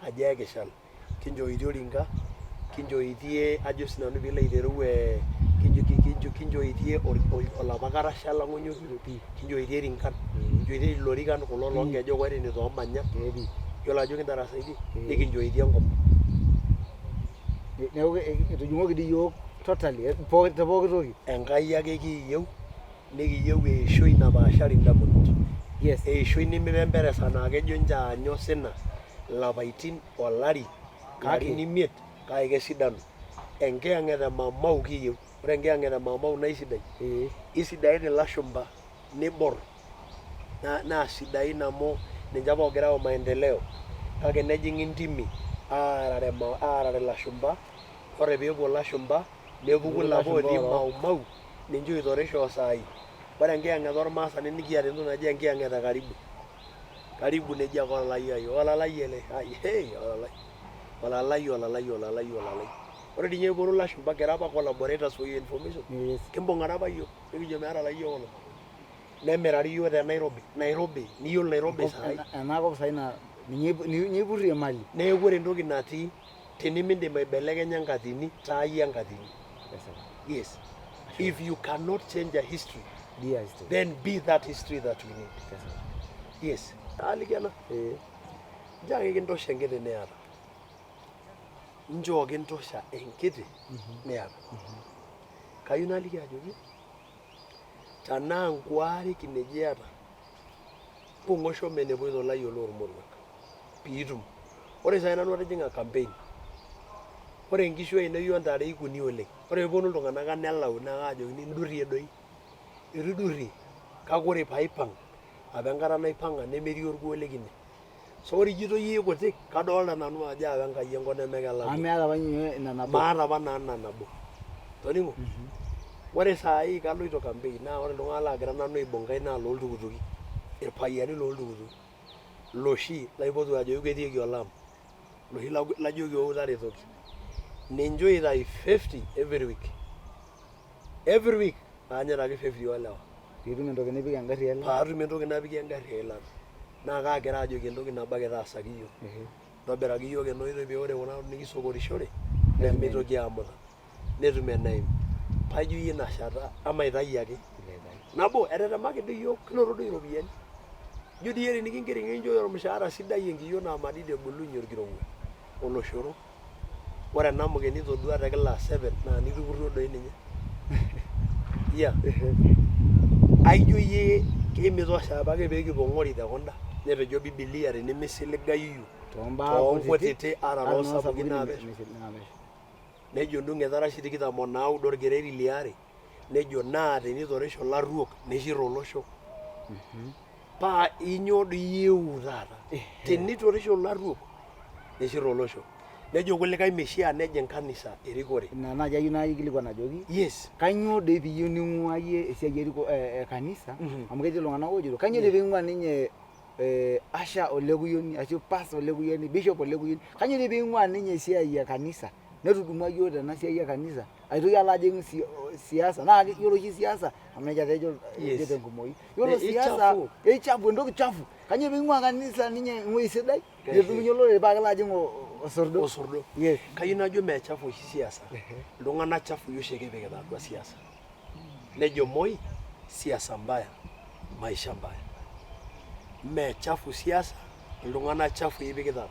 ajo ekishal. Kinchooitie orinka, kinchooitie ajo sinanu piilo aitereu eh kinchooitie olapa karasha lang onyokie, kinchooitie irinkan, kinchooitie ilorikan kulo loonkejek oirriny toomanyat, yiolo ajo kintarasaitie, nikinchooitie enkop. Neeku etujung'oki dii iyiook totally te pooki toki. Enkai ake kiiyieu Nikiyieu eishoi napaashari indamunot. Yes. Eishoi nemipemperesa naa kejo nchoo aanyu osina ilapaitin, olari, ilarin imiet kake kesidanu. Enkiyang'et e Maumau kiyieu. Ore enkiyang'et e Maumau naa isidai. Isidain ilashumba nibor naa sidain amu ninche apa oogira ayau maendeleo kake nejing'i intimi aarare aarare ilashumba ore peepuo ilashumba nepuku ilapa otii Maumau ninche oitorisho osaai. Ore enkiyang'et ormaasani nikiata entoki naji enkiyang'et e karibu. Karibu neji ake olalai ai, olalai ele, hei olalai, olalai, olalai, olalai, olalai. Ore dii ninye eponu ilashumba kira apa collaborators for your information. Yes. Kimbung'are apa iyiook nikijo meeta layiok kulo. Nemirari iyiook te Nairobi, Nairobi, niyiolo Nairobi saai. Ena kop saai naa ninye ninye ipurrie imali. Neeku ore entoki natii tenimiindim aibelekenya enkatini, taa iyie enkatini. Yes. If you cannot change a history, Be a history. then be that history that we need. Yes. Aliki ena. Nchoo ake kintosha enkiti niata. Nchoo kintosha enkiti niata. Kayieu naliki ajoki tenaa nkuare kineji iyata, mbung'a shomo enepoito ilayiok lormoruak piitum. Ore sai nanu atijing'a campaign, ore nkishu ainei ontare ikuni oleng. Ore peponu iltung'anak ang nelau naa kaajokini indurrie doi. Itu idurrie kake ore paipang apa enkata naipang'a nemetii orkuo lekine. So ore ijito iyie ikutik kadolta nanu ajo aawa Enkai enkop nemekelakua. Amu miata apa ninye ina nabo. Maata apa nanu ina nabo. Toning'o? Ore saai kaloito campaign naa ore iltung'anak laagira nanu aibung nkaik naa looltukutuki, irpayiani looltukutuki loshi laipotu ajoki kwetieki olaam, loshi lajoki ou taretoki. Ninche oitayu 50 every week. Every week aanyita ake 50 oolewa. Piitum entoki nipik engarri eilata. Paatum entoki napikie engarri eilata. Naa kaagira ajoki entoki nabo ake taasaki iyiook. Ntobiraki iyiook ena oitoi pee ore kuna tokitin nikisokorishore nemitoki aamuta. Netum enaim. Paijo iyie ina shata emaitayu ake. Nabo etetemaki doi iyiook kinoto doi iropiyiani. Ijo dii tenikingeri nikinchooyo ormushaara sidai enkiyio naa madidi ebulunye orkirowua oloshoro. Ore enamuke nitodua te class 7 naa nitukurruo doi ninye. Yeah. Aijo iyie kemitosha apake pee kipong'ori te kunda netejo Bibilia tenimisilligayuyu Toombaa toonkutiti ata ata toosapukin naa pesho. naa pesho. Nejo Ndung'et 49 orkereri liare nejo naa tenitorisho ilarruok nishir olosho. Paa inyoo doi iyieu taata? Tenitorisho ilarruok nishir olosho. Nejo kulikae meishaa nejing kanisa erikore. Ina naaji ayieu naikilikuan ajoki Yes. kainyoo doi piyieu ning'ua iyie esiai e kanisa amu ketii iltung'anak oojito kainyoo doi piing'ua ninye Asha Olekuyioni ashu Pastor Olekuyioni, Bishop Olekuyioni, kainyoo doi piing'ua ninye esiai e kanisa netudumua iyiook tena siai e kanisa aitoki alo ajing siasa naa yiolo oshi siasa amu nejia taa ejo Yes. ejo tenkumoi yiolo Ne- siasa ichafu. eichafu entoki chafu kainyoo piing'ua kanisa ninye ewueji sidai netudumunye olorere paa kelo ajing osordo Osordo. Yes. Kayieu najo mee chafu oshi siasa. Iltung'anak chafui oshi kipikita atua siasa. Nejo Moi siasa mbaya, maisha mbaya. Mee chafu siasa, iltung'anak chafui ipikitata.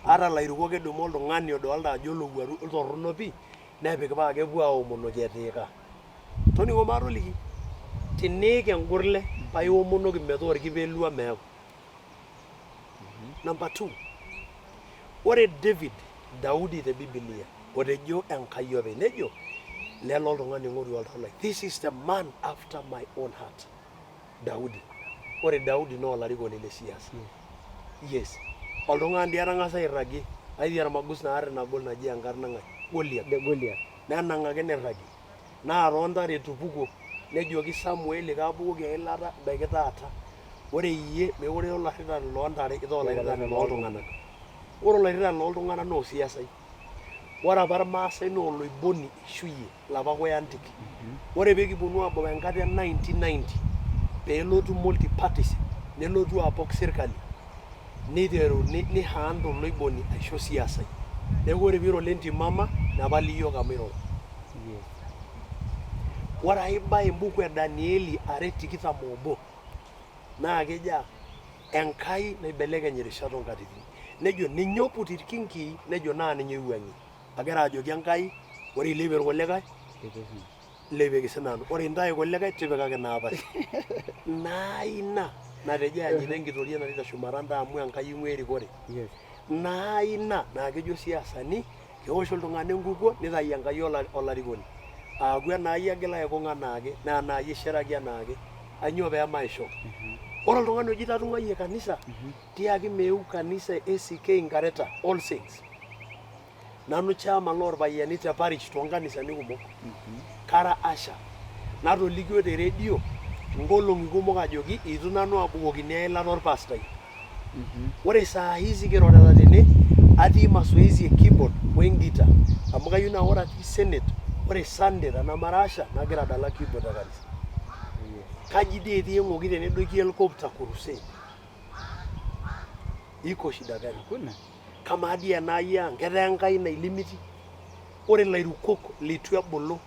Ata ilairukok edumu oltung'ani odolta ajo olowuaru oltorrono pii nepik paa kepuo aomonoki etiika. Toning'o maatoliki, teniik engurle paa iomonoki metaa orkipelua meeku. Number two, ore David, Daudi te Bibilia otejo Enkai openy nejo lelo oltung'ani oing'oru oltau lai. This is the man after my own heart. Daudi. Ore Daudi naa olarikoni le siasa. Yes. Oltung'ani dii etang'asa airragie aitii ormagus naarri nagol naji enkarna ng'ae? Goliath. The Goliath. Nenang'aki nirragie. Naa toontare etupukuo nejoki Samueli kaabukoki eilata ebaiki taata. Ore iyie mekure ira olairritani loo ntare itaa olairritani loo ltung'anak. Ore olairritani loo ltung'anak naa osiasai. Ore apa irmaasai naa oloiboni eishuyie lapa kuyantik. Ore pee kiponu aabau enkata e 1990 pee elotu multipartyism nelotu apok sirkali neiteru ni hand oloiboni aisho siasai. Neeku ore piiro ole Ntimama nepali iyiook amu iroro. Ore ai bae embuku e Danieli are tikitam oobo naa kejo aa Enkai naibelekeny irishat o nkatitin. Nejo ninye oput irkinkii nejo naa ninye oiwuang'ie. Agira ajoki Enkai ore ilepie irkulikae ilepieki sinanu, ore intae kulikae tipikaki naapasha. Naa ina natejo ayanyita enkitoria natii teshumata ntae amu Enkai ing'ua erikore. Naa ina naa kejo siasani keosh iltung'anak enkukuo nitayu Enkai olarikoni. Aaku enaai egila aikung anaake naa enaai ishiraki anaake. Ainyoo pee maisho? Ore oltung'ani oji tatung'uayie kanisa, tiaki meeu kanisa e ACK Nkareta All Saints. Nanu chairman loo lorpayiani te parish too nkanisani kumok. Kara usher. Natolikio te redio nkolong'i kumok ajoki eitu nanu abukokini eilata orpastai. Ore saa hizi kirorita tene atii mazoezi e keyboard we ngita amu kayieu naa ore atii senate ore Sunday tenamara usher nagira adala keyboard te kanisa. Kaji dii etii eng'oki tenedoiki helicopter crusade? Iko shida gani? Hakuna. Kamaa dii ena ai ang ketaa Enkai nailimiti? Ore ilairukok leitu ebulu,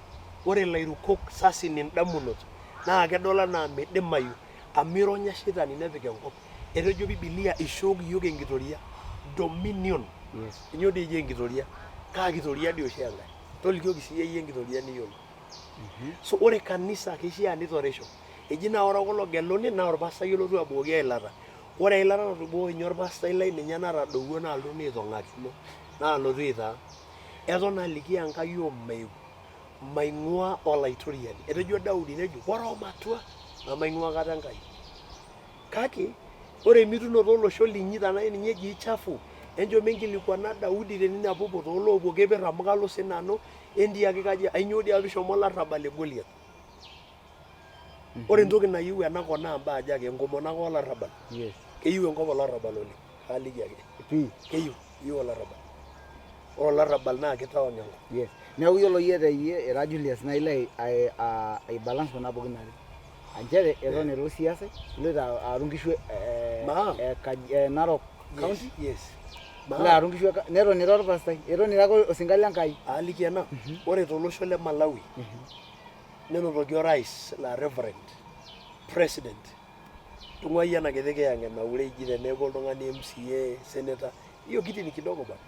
ore ilairukok sasin indamunot naa kedol anaa meidimayu amu ironya shetani nepik enkop. Etejo Bibilia ishooki iyiook enkitoria, dominion. Yes. Nyoo dii eji enkitoria? Kaa kitoria dii oshi enkae? Tolikioki siiyie enkitoria niyiolo. So ore kanisa keishaa nitorisho. Eji naa ore ake ologeluni naa orpastai olotu abukoki eilata. Ore eilata natubukoki ninye orpastai lai ninye natadowuo nalotu neitong'akino nalotu aitaa. Eton aliki Enkai omeu maing'ua olaitoriani. Etejo Daudi nejo ore omatua nemaing'ua aikata Enkai. Kake ore emitunoto olosho linyi tenaa ninye eji chafu enchom enkilikuana Daudi teninepupu tooloopuo keper amu kalo sinanu entiaki kaji ainyoo dii apa ishomo olarrabal le Goliath. Ore entoki nayieu ena kop naa imbaa aja ake enkomono ake olarrabal. Yes. Keyieu enkop olarrabal oleng, kaaliki ake. Pii. Keyieu, keyieu olarrabal. Ore olarrabal naa kitawang enkop. Yes. Neeku yiolo iyie te iyie ira Julius naa ilo ai balance kuna pookin are. Aa nchere eton ira osiasai iloito aaru nkishu Maa. e Narok County. Yes. Ilo Maa. aaru nkishu neton ira orpastai, eton ira ake osinka le Nkai. Aaliki ena, ore tolosho le Malawi nenotoki orais laa reverend president. Tung'uai ena kiti kiyang'et naure iji teneeku oltung'ani MCA, senator, hiyo kiti ni kidogo bwana.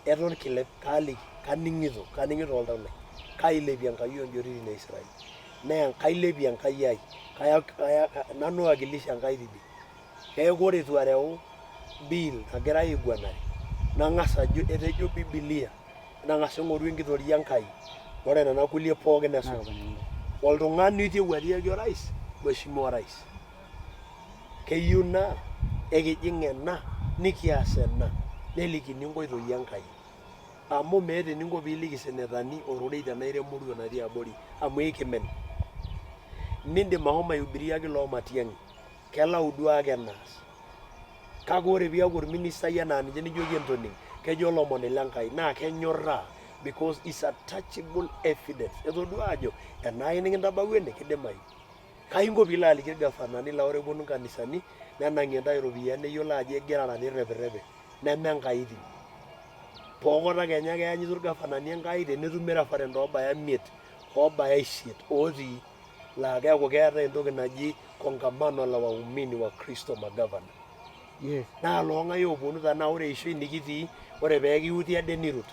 Eton kilep kaaliki, kaning'ito, kaning'ito oltau lai. Kailepie Enkai oonjoritin e Israel. Naa kailepie Enkai ai, kaya, kaya, nanu aiwakilisha Enkai tidie. Keeku ore eitu areu bill nagirai aiguanare, nang'as ajo etejo Bibilia nang'as ing'oru enkitoria Enkai, ore nena kulie pookin nesuj. Oltung'ani oitieu atiaki orais, Mheshimiwa Rais, keyieu naa ekijing ena nikias ena, nelikini inkoitoi Enkai. Amu meeta eninko piiliki isenetani ororei tenaa ira emoruo natii abori amu ekimen. Mindim ahomo aihubiriaki loo Matiang'i, kelau duake enaas. Kake ore piaku orministai anaa ninche nijoki entoning, kejo olomoni le Nkai naa kenyorraa because is a touchable evidence. Etodua ajo ena nikintabawua ene kidimayu. Kai inko piilo aliki irgafanani laa ore eponu nkanisani nenang'ie intae iropiyiani neyiolo ajo igirara nirrepirepi neme Enkai etii. Pookota kenya ake eanyitu irgafanani Enkai tenetumi reverend oobaya imiet oobaya isiet otii laa keeku keetae entoki naji kongamano la waumini wa Kristo magavana. Yes. Naa loong'ae ooponu tenaa ore eishoi nikitii ore pee kiuti ade nirut.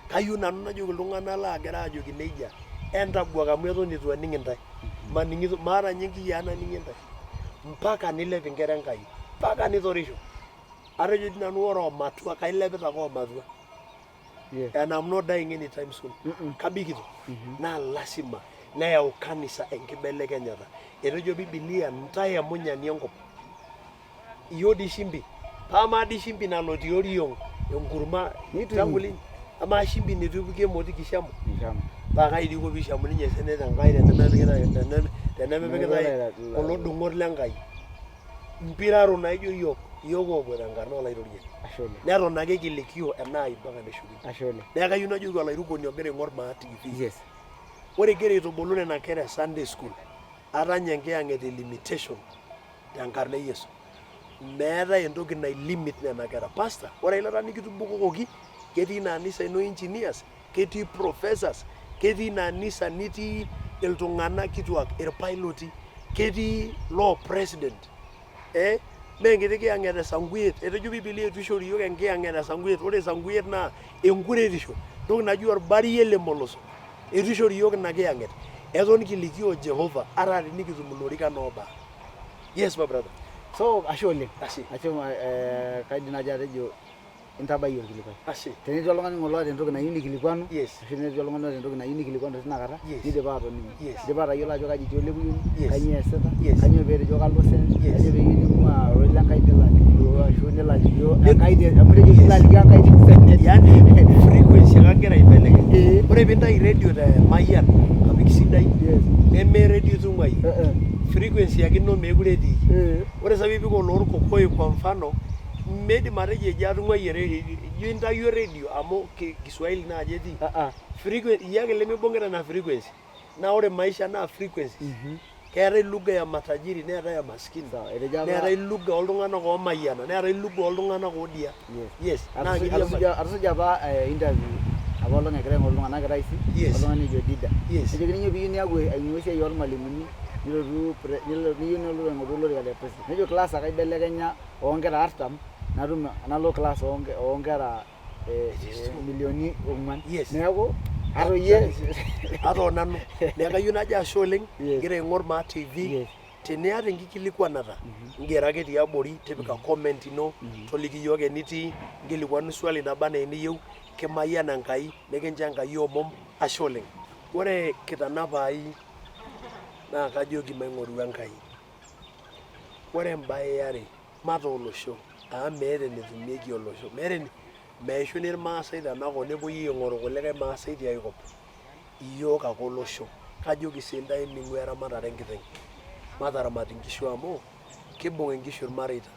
Kayieu nanu najoki iltung'anak laagira aajoki nejia entabuak amu eton eitu aning intae. Maning'ito maata ninye enkiyiaa naning'ie intae. Mpaka nilep inkera Enkai. Mpaka nitorisho. Atejo dii nanu ore omatua kailepita ake omatua. Yes. And I'm not dying anytime soon. Kabikito. Naa lasima neyau kanisa enkibelekenyata. Etejo Bibilia ntae emunyani enkop. Iyio dii shimbi. Amaa dii shimbi nalo tioriong enkurma Nitu tangu lini? Amaa shimbi neitu epiki emoti kishamu? Kishamu. Paa kai dii iko pishamu ninye seneta Enkai tenemepikitae tenemepikitae kulo dung'ot le Nkai? Mpiraro naijo iyiook, iyiook oopuo tenkarna Olaitoriani. Ashe oleng. Neton ake kilikio ena ai mpaka neshukunye. Ashe oleng. Neeku kayieu najoki olairukoni ogira aing'or Maa TV. Yes. Ore igira aitubulu nena kera e Sunday school, atanya enkiyang'et e limitation tenkarna e Yesu. Meetae entoki nai limit nena kera. Pastor, ore eilata nikitubukokoki, ketii ina anisa ino engineers, ketii professors, ketii ina anisa nitii iltung'anak kituak, irpailoti, ketii loo president. Eh, mee enkiti kiyang'et e sankuyet. Etejo Bibilia eitu ishori iyiook enkiyang'et e sankuyet. Ore sankuyet naa enkuretisho, entoki naji orbarie le moloso. Eitu ishori iyiook ina kiyang'et. Eton kilikio Jehova ata tenikitum ilorikan oobaa. Yes my brother. So ashe oleng. Ashe. Ashe eh, kaidim naaji atejo intabayie orkilikuai. Ashe. Tenetii oltung'ani ng'ole oota entoki nayieu nikilikuanu Yes. ashu tenetii oltung'ani oota entoki nayieu nikilikuanu tina kata Yes. nidipa atoning'o. Yes. Idipa atayiolo ajo kaji etii Olekuyoni, Yes. kainyoo eesita, Yes. kainyoo peetejo kalo Senate, Yes. kainyoo peeyieu ning'ua ororei le Nkai nelo alikio ashu nelo alikio Ne- Enkai te amu etejo Yes. nilo alikio Enkai te Senate. Yaani frequency ake agira aibelekeny. Eh. Ore piintayu radio te Mayian apik sidai Yes. neme radio itung'uayie. Eh, eh. Frequency ake ino meekure etiiki. Eh. Ore sa piipik oloorkokoyo kwa mfano meidim atejo eji atung'uayie redio ijo intayio redio amu Kiswahili naaji etii. Ah, ah. Frequency iyie ake lemibung'ita ina frequency. Naa ore maisha naa frequencies. Keetae lugha ya matajiri neetae ya maskini. Sawa, etejo apa- Neetae lugha ooltung'anak oomayiana neetae lugha ooltung'anak oodia. Yes. Yes. Naa ketii Atusuja apa eh, interview apa olong egira aing'oru iltung'anak kiraisi Yes. oltung'ani ojo Dida. Yes. Nejokini nyoo piyieu niaku aing'ua esiai ormalimuni nilotu niyieu nilotu aing'oru olorika le president. Nejo class ake aibelekenya oonkera artam natum nalo class oonkera eh, It is eh, true. milioni ong'uan. Yes. Neeku ata iyie Ata o nanu. Neeku kayieu najo ashe oleng Yes. igira aing'or Maa TV. Yes. Teniata enkikilikuanata ingero ake tiabori tipika comment ino toliki iyiook enitii nkilikuanu swali naba enaa eniyieu kimayian Enkai nikincho Enkai omom ashe oleng. Ore kitanapa ai naa kajoki maing'oru Enkai. Ore embae e are mataa olosho amu meeta enetumieki olosho. Meeta ene meishuni irmaasai tenakop nepuoi aing'oru kulikae maasai tiai kop. Iyiook ake olosho. Kajoki sii intae ming'ua eramatare enkiteng. Mataramat inkishu amu kibung inkishu irmareita.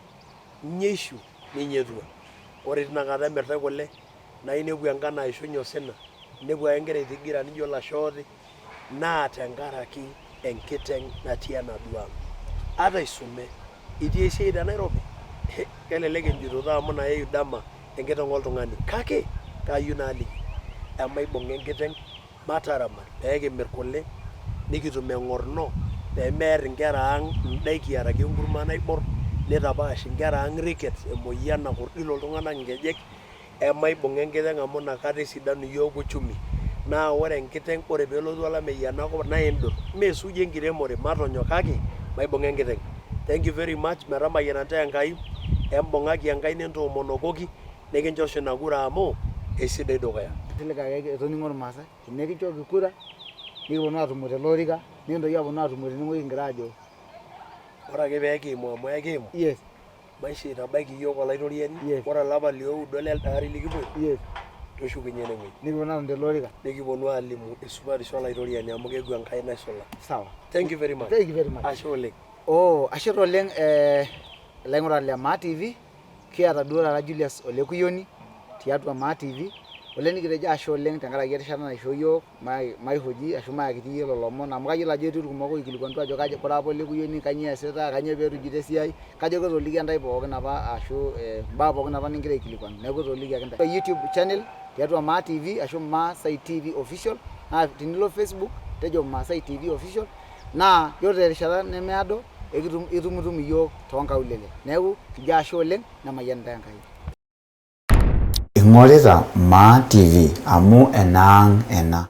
Inya ishu ninya etua. Ore tinakata emirtae kule naa inepu enkano aishunye osina, inepu ake igira aitigira nijo ilasho ooti naa tenkaraki enkiteng natii enaduo ang. Ata isume, itii esiai te Nairobi, kelelek enjutoto amu nayeyu dama enkiteng oltung'ani kake kayieu naliki emaibung'a enkiteng mataramat pee kimir kule nikitum eng'orno Pee meer inkera ang' indaiki araki enkurma naibor, nitapaash inkera ang' rickets, emoyian nakordil iltung'anak inkejek, emaibung'a enkiteng' amu inakata esidanu iyiook uchumi. Naa ore enkiteng' ore peelotu olameyu enakop naa iindur. Mee suuji enkiremore, matonyok kake maibung'a enkiteng'. Thank you very much, metamayiana intae Enkai, embung'aki Enkai nintoomonokoki, nikinchosho ina kura amu eisidai dukuya. Kisilig ake etoning'o ilmaasai, tenikinchooki kura nikiponu atumo tele orika, nikintoki aponu atumo tenewueji kigira ajo. Ore ake pee kiimu amu ekiimu. Yes. Maisha eitabaiki iyiook Olaitoriani. Yes. Ore olapa lioudo lelde ari likipoito. Yes. Tushukunye ene wueji. Nikiponu atoni tele orika. Nikiponu aalimu esupatisho Olaitoriani amu keeku Enkai naisula. Sawa. Thank you very much. Thank you very much. Ashe oleng. Oh, ashe taa oleng eh, ilaing'urak le Maa TV. Kiata duo taata Julius Olekuyioni tiatua Maa TV. Olee nikitejo ashe oleng tenkaraki erishata naishoo iyiook maihoji ashu mayakiti iyie lelo omon amu kayiolo ajo etii irkumok oikilikuanutua ajo kaji koree apa Olekuyioni kainyoo eesita, kainyoo peetujito esiai, kajo ketolikia intae pookin apa ashu imbaa pookin apa nigira aikilikuanu neeku etolikiaki intae. YouTube channel tiatua Maa TV ashu Maasai TV official naa tinilo Facebook tejo Maasai TV official naa yiolo terishata nemeado itumutumu iyiook toonkaulele. Neeku kijo ashe oleng nemayian intae Enkai. Ing'orita Maa TV amu enaang ena.